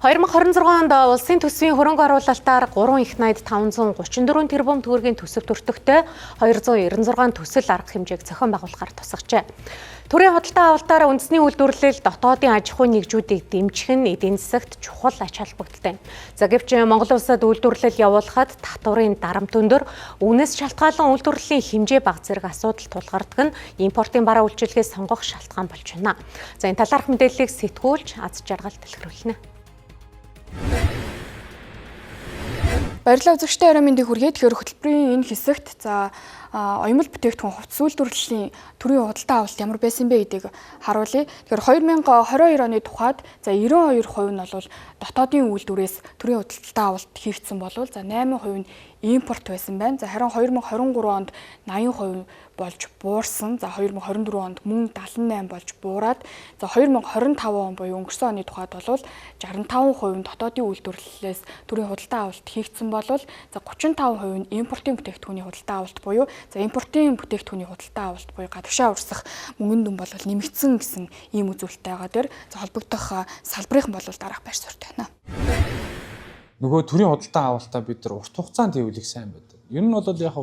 2026 онд улсын төсвийн хөрөнгө оруулалтаар 3 их найд 534 тэрбум төгрөгийн төсөв төртөгтэй 296 төсөл арга хэмжээг зохион байгуулахаар тусгажээ. Төрийн худалдан авалтаар үндэсний үйлдвэрлэл, дотоодын аж ахуйн нэгжүүдийг дэмжих нь эдийн засагт чухал ач холбогдолтой. За, гэвч Монгол улсад үйлдвэрлэл явуулахад татварын дарамт өндөр, үүнээс шалтгаалan үйлдвэрлэлийн хэмжээ бага зэрэг асуудал тулгардаг нь импортын бараа үйлчилгээ сонгох шалтгаан болж байна. За, энэ талаарх мэдээллийг сэтгүүлч Аз Жаргал дэлгэрүүлнэ. Баярлалаа, үзэгчдээ, орой мэндийг хүргэе. Тэгэхээр хөтөлбөрийн энэ хэсэгт за оёмол бүтээгдэхүүн хувцас үйлдвэрлэлийн төрийн худалдан авалт ямар байсан бэ гэдгийг харуулъя. Тэгэхээр 2022 оны тухайд за 92% нь бол дотоодын үйлдвэрээс төрийн худалдан авалт хийгдсэн болвол за 8% нь импорт байсан байна. За, харин 2023 онд 80% болж буурсан. За, 2024 онд мөн 78 болж буураад, за, 2025 он буюу өнгөрсөн оны тухайд бол 65% нь дотоодын үйлдвэрлэлээс төрийн худалдан авалт хийгдсэн бол за 35% нь импортын бүтээгдэхүүний худалдан авалт буюу за импортын бүтээгдэхүүний худалдан авалт буюу гадагшаа урсах мөнгөн дүн бол нэмэгдсэн гэсэн ийм үзүүлэлттэй байгаа дээр за холбогдох салбарын бол дараах байр суурьтай байна. Нөгөө төрийн худалдан авалтаа бид нар урт хугацаанд хийвэл их сайн байдаг. Ер нь бол яг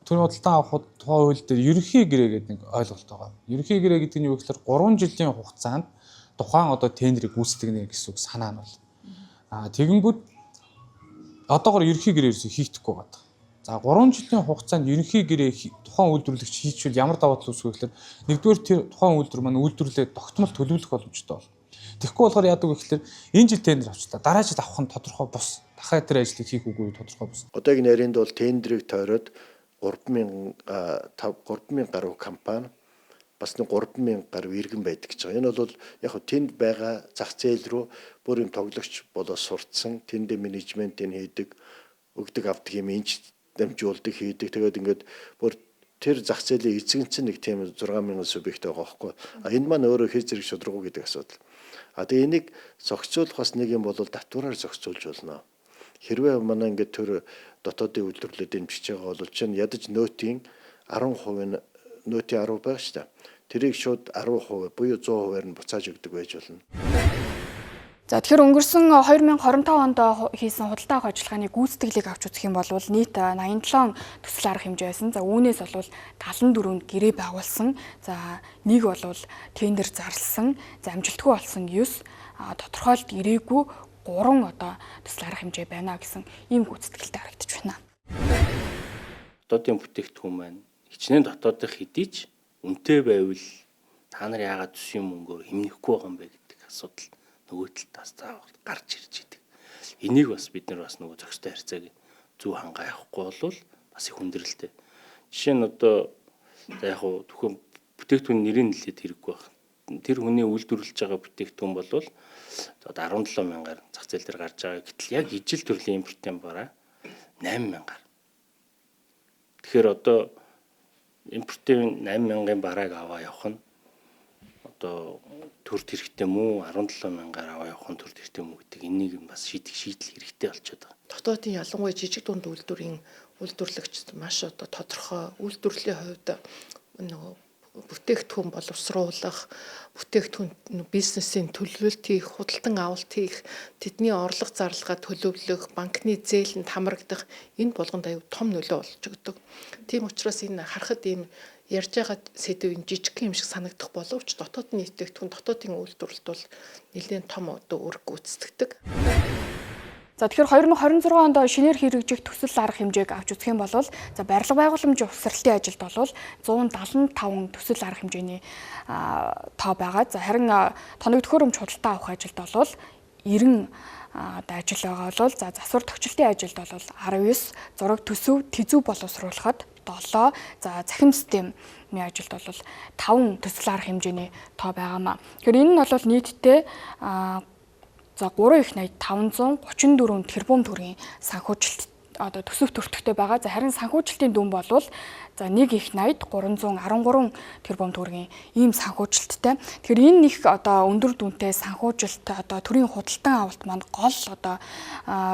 төрийн худалдан авах тухай хууль дээр ерөнхий гэрээ гэдэг нэг ойлголт байгаа. Ерөнхий гэрээ гэдэг нь юу гэхээр 3 жилийн хугацаанд тухайн одоо тендерийг гүйцэтгэнэ гэсэн үг санаа нь бол. Тэгэнгүүт одоогор ерөнхий гэрээ ерөөсөө хийгдэхгүй байгаа. За, 3 жилийн хугацаанд ерөнхий гэрээ тухайн үйлдвэрлэгч хийчихвэл ямар давуу тал үүсэх вэ гэхээр нэгдүгээр, тэр тухайн үйлдвэр маань үйлдвэрлэлээ тогтмол төлөвлөх боломжтой болно. Тэгэхгүй болохоор яадаг вэ гэхээр энэ жил тендер авчлаа. Дараа жил авах нь тодорхой бус. Дахиад тэр ажлыг хийх үгүй тодорхой бус. Одоогийн нарийнд бол тендрийг тойроод 3000 3000 гаруй компани, бас нэг 3000 гаруй иргэн байдаг гэж байгаа. Энэ бол яг хөө тэнд байгаа зах зээл рүү бүр юм тоглогч болоо сурцсан, тэндээ менежментийг хийдэг, өгдөг авдаг юм инж дамжуулдаг хийдэг. Тэгээд ингээд бүр тэр зах зээлийн эзэгч нэг тийм 6000 субъект байгаа байхгүй. А энэ маань өөрөө хэр зэрэг шударга гэдэг асуудал. А тэгээ энийг зохицуулах бас нэг юм бол татвараар зохицуулж болно. Хэрвээ манай ингээд төр дотоодын үйлдвэрлэлд дэмжиж байгаа бол чинь ядаж нөөтийн 10% нь, нөөтийн 10 байгаа шүү дээ. Тэрийг шууд 10% буюу 100%-аар нь буцааж өгдөг байж болно. За, тэгэхээр өнгөрсөн 2025 онд хийсэн худалдаа авах ажиллагааны гүйцэтгэлийг авч үзэх юм бол нийт 87 төсөл арга хэмжээ байсан. За, үүнээс бол 74-нд гэрээ байгуулсан. За, нэг бол тендер зарласан. За, амжилтгүй болсон 9, тодорхойлолт ирээгүй 3 одоо төсөл арга хэмжээ байна гэсэн ийм гүйцэтгэлтэй харагдаж байна. Дотоодын бүтээгдэхүүн маань хичнээн дотоодох хэдий ч үнэтэй байвал та нар яагаад төсвийн мөнгөөр хэмнэхгүй байгаа юм бэ гэдэг асуудал нөгөө талд бас заавал гарч ирж идэг. Энийг бас бид нар бас нөгөө зохистой харьцааг зөв хангаа явахгүй бол бас их хүндрэлтэй. Жишээ нь одоо за яг хуу түүхэн бүтээгдэхүүн нэрийг нэлээд хэрэггүй байх. Тэр хүний үйлдвэрлэж байгаа бүтээгдэхүүн бол одоо 17 мянгаар зах зээл дээр гарч байгаа. Гэтэл яг ижил төрлийн импортын бараа 8 мянгаар. Тэгэхээр одоо импортын 8 мянган барааг аваа явах нь одоо төрд хэрэгтэй мүү, 17 мянгаар аваа явах нь төрд хэрэгтэй мүү гэдэг энийг бас шийдэх шийдэл хэрэгтэй болчиход байгаа. Дотоодын, ялангуяа жижиг дунд үйлдвэрийн үйлдвэрлэгчд маш одоо тодорхой үйлдвэрлэлийн хувьд нөгөө бүтээгдэхүүн боловсруулах, бүтээгдэхүүн бизнесийн төлөвлөлт хийх, худалдан авалт хийх, тэдний орлого зарлагаа төлөвлөх, банкны зээлэнд хамрагдах энэ болгонд аюу том нөлөө болж өгдөг. Тийм учраас энэ харахад ийм ярьж байгаа сэдэв энэ жижиг юм шиг санагдах боловч дотоодын бүтээгдэхүүн, дотоодын үйлдвэрлэлт бол нэлээд том одоо үүрэг гүйцэтгэдэг. За, тэгэхээр 2026 онд шинээр хэрэгжих төсөл арга хэмжээг авч үзэх юм бол за барилга байгууламжийн ухсралтын ажилд бол 175 төсөл арга хэмжээний тоо байгаа. За, харин тоног төхөөрөмж худалдаа авах ажилд бол 90 одоо ажил байгаа бол за засвар тохичлтын ажилд бол 19, зураг төсөв тэзүү боловсруулахад 7, за цахим системийн ажилд бол 5 төсөл арга хэмжээний тоо байгаамаа. Тэгэхээр энэ нь бол нийтдээ за 3 их 80 534 тэрбум төгрөгийн санхүүжилт одоо төсөв төртөгтэй байгаа. За харин санхүүжилтийн дүн болвол за 1 их 80 313 тэрбум төгрөгийн ийм санхүүжилттэй. Тэгэхээр энэ их одоо өндөр дүнтэй санхүүжилт одоо төрийн худалдан авалт маань гол одоо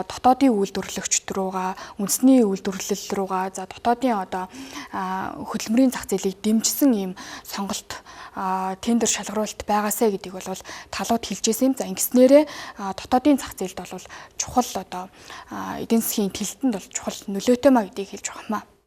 дотоодын үйлдвэрлэгчд руугаа, үндэсний үйлдвэрлэл руугаа, за дотоодын одоо хөдөлмөрийн зах зээлийг дэмжсэн ийм сонголт тендер шалгаруулалт байгаасай гэдгийг бол талууд хэлж байсан юм. За ингэснээрээ дотоодын зах зээлд бол чухал одоо эдийн засгийн тэлтэнд бол чухал нөлөөтэй маа гэдгийг хэлж байгаа юм аа.